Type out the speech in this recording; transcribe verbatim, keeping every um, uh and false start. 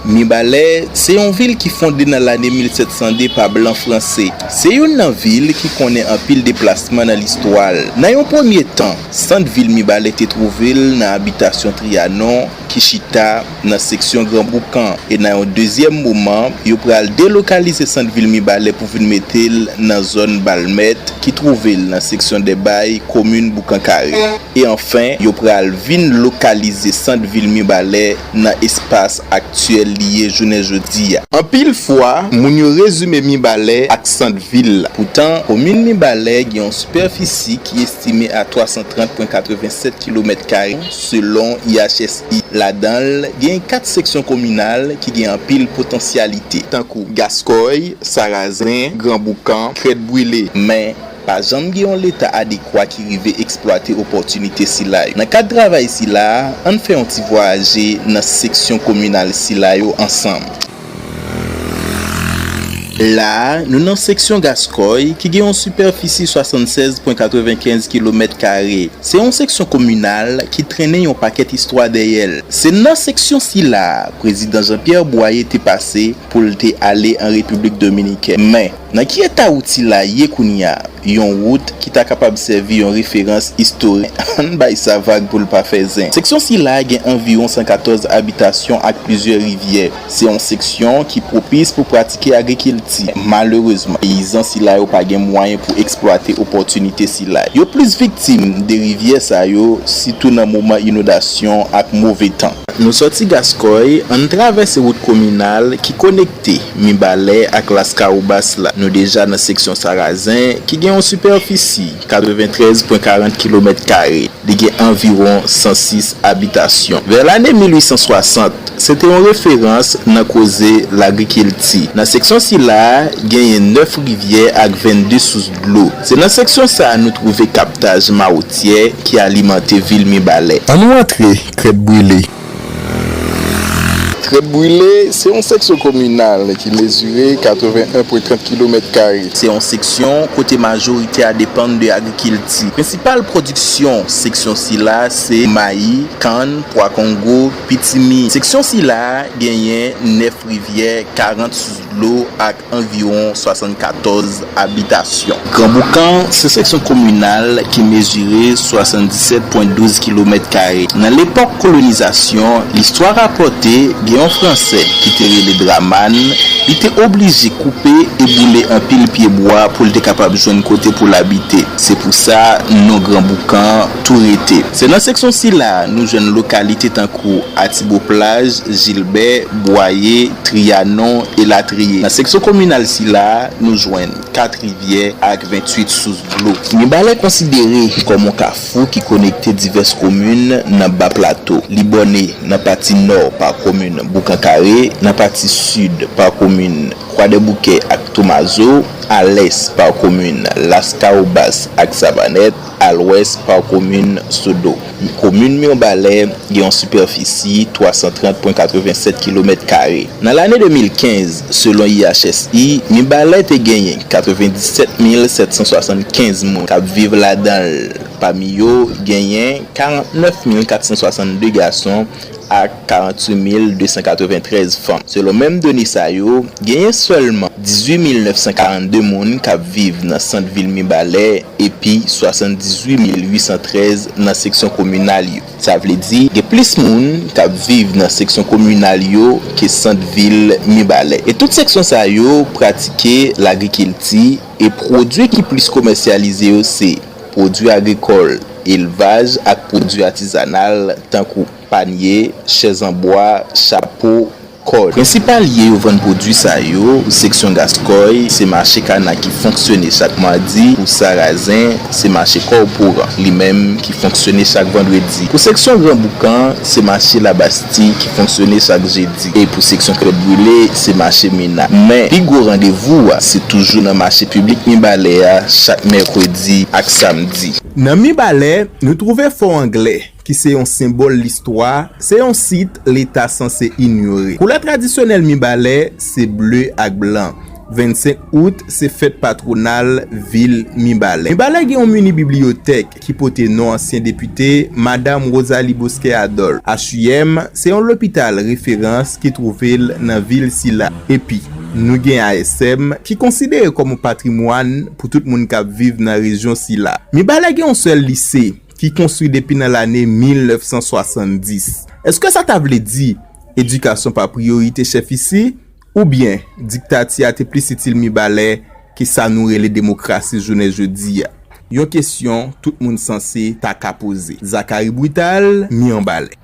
Mibalè se yon vil ki fonde nan lane mil sèt san de pa blan franse. Se youn nan vil ki konnen anpil deplasman nan listwa l. Nan yon premye tan, sant vil Mibalè te twouve l nan abitasyon Trianon ki chita nan seksyon Gran Boukan, e nan yon dezyèm moman, yo pral delokalize sant vil Mibalè pou vin mete l nan zòn Balmèt ki twouve l nan seksyon Dèbay, komin Boukan Kare. E anfen, yo pral vin lokalize sant vil Mibalè nan espas aktyèl li ye jounen jodi a. Anpil fwa, moun yo rezime Mibalè ak sant vil la. Poutan, komin Mibalè gen yon sipèfisi ki estime a twa san trant pwen katreven sèt kilomèt kare selon I H S I. Ladan l, gen kat seksyon kominal ki gen anpil potansyalite, tankou Gaskòy, Sarazen, Gran Boukan, Krèt Brile. Men, pa janm gen yon Leta adekwa ki rive eksplwate opòtinite sila yo. Nan kad travay sila a, ann fè yon ti vwayaje nan seksyon kominal sila yo ansanm. La a, nou nan seksyon Gaskòy, ki gen yon sipèfisi swasannsèz pwen katrevenkenz kilomèt kare. Se yon seksyon kominal ki trennen yon pakèt istwa dèyè l. Se nan seksyon sila a, Prezidan Jean Pierre Boyer te pase pou l te ale an Repiblik Dominikèn. Men, nan ki eta wout sila ye kounye a? Yon wout ki ta kapab sèvi yon referans istorik. Ann bay sa vag pou l pa fè zen. Seksyon sila gen anviwon san katòz abitasyon ak plizyè rivyè. Se yon seksyon ki pwopis pou pratike agrikilti. Malerezman, peyizan sila yo pa gen mwayen pou eksplwate opòtinite sila. Yo plis viktim de rivyè sa yo, sitou nan moman inondasyon ak move tan. Nou sòti Gaskòy, ann travèse wout kominal ki konekte Mibalè ak Laskawobas la. Nou deja nan seksyon Sarazen, ki gen yon sipèfisi katreventrèz pwen karant kilomèt kare. Li gen anviwon san sis abitasyon. Vè lane mil uit san swasant, se te yon referans nan koze lagrikilti. Nan seksyon sila a, genyen nèf rivyè ak vennde sous dlo. Se nan seksyon sa a nou twouve kaptaj Mawotyè ki alimante vil Mibalè. Ann nou antre Krèt Brile. Krèt Brile se yon seksyon kominal ki mezire katreven en pwen trant kilomèt kare. Se yon seksyon kote majorite a depann de agrikilti. Prensipal pwodiksyon seksyon sila se mayi, kann, pwa kongo, pitimi. Seksyon sila genyen nèf rivyè, karant sous dlo ak anviwon swasannkatòz abitasyon. Gran Boukan se seksyon kominal ki mezire swasanndisèt pwen douz kilomèt kare. Nan lepòk kolonizasyon, listwa rapòte gen yon Fransè ki te rele Draman, li te oblije koupe e boule anpil pyebwa pou l te kapab jwenn kote pou l abite. Se pou sa, non Gran Boukan tou rete. Se nan seksyon sila nou jwenn lokalite tankou Atiboplaj, Jilbè, Bwaye, Triyanon, elatriye. Nan seksyon kominal sila, nou jwenn kat rivyè ak venntuit sous dlo. Mibalè konsidere kòm yon kafou ki konekte divès komin nan Ba Plato. Li bòne nan pati nò pa komin Boukan Kare, nan pati sid pa komin Kwadèboukè ak Tomazo, a lès pa komin Laskawobas ak Savanèt, a lwès pa komin Sodo. Komin Mibalè gen yon sipèfisi twa san trant pwen katreven sèt kilomèt kare. Nan lane de mil kenz, selon I H S I, Mibalè te genyen katrevendisèt mil sèt san swasannkenz moun k ap viv ladan l. Pami yo, genyen karantnèf mil kat san swasannde gason ak karantwit mil de san katreventrèz fanm. Selon menm done sa yo, genyen sèlman dizuit mil nèf san karannde moun k ap viv nan sant vil Mibalè epi swasanndizuit mil uit san trèz nan seksyon kominal yo. Sa vle di, gen plis moun k ap viv nan seksyon kominal yo ke sant vil Mibalè. E tout seksyon sa yo pratike lagrikilti, e pwodui ki plis komèsyalize yo se pwodui agrikòl, elvaj ak pwodui atizanal, tankou panye, chèz an bwa, chapo, kòd. Prensipal lye yo vann pwodui sa yo, seksyon Gaskòy, se mache Kana ki fonksyone chak madi, pou Sarazen, se mache Kòporan, li menm ki fonksyone chak vandredi. Pou seksyon Gran Boukan, se mache Labasti ki fonksyone chak jedi. E pou seksyon Krèt Brile, se mache Mina. Men, pi gwo randevou a, se toujou nan mache piblik Mibalè a, chak mèkredi ak samdi. Nan Mibalè, nou twouve fò anglè, ki se yon senbòl listwa, se yon sit Leta sanse inyore. Koulè tradisyonèl Mibalè se ble ak blan. Vennsenk out se fèt patwonal vil Mibalè. Mibalè gen yon mini bibliyotèk ki pote non ansyen depite Madam Rosalie Bosquet Adolphe. H U M se yon lopital referans ki twouve l nan vil sila. Epi, nou gen A S M ki konsidere kòm yon patrimwàn pou tout moun k ap viv nan rejyon sila. Mibalè gen yon sèl lise ki konstwi depi nan lane mil nèf san swasanndis. Èske sa ta vle di edikasyon pa priyorite chèf isi? Oubyen diktati a te plis itil Mibalè ke sa nou rele demokrasi jounen jodi a? Yon kesyon tout moun sanse ta ka poze. Zacharie Brutal, Mibalè.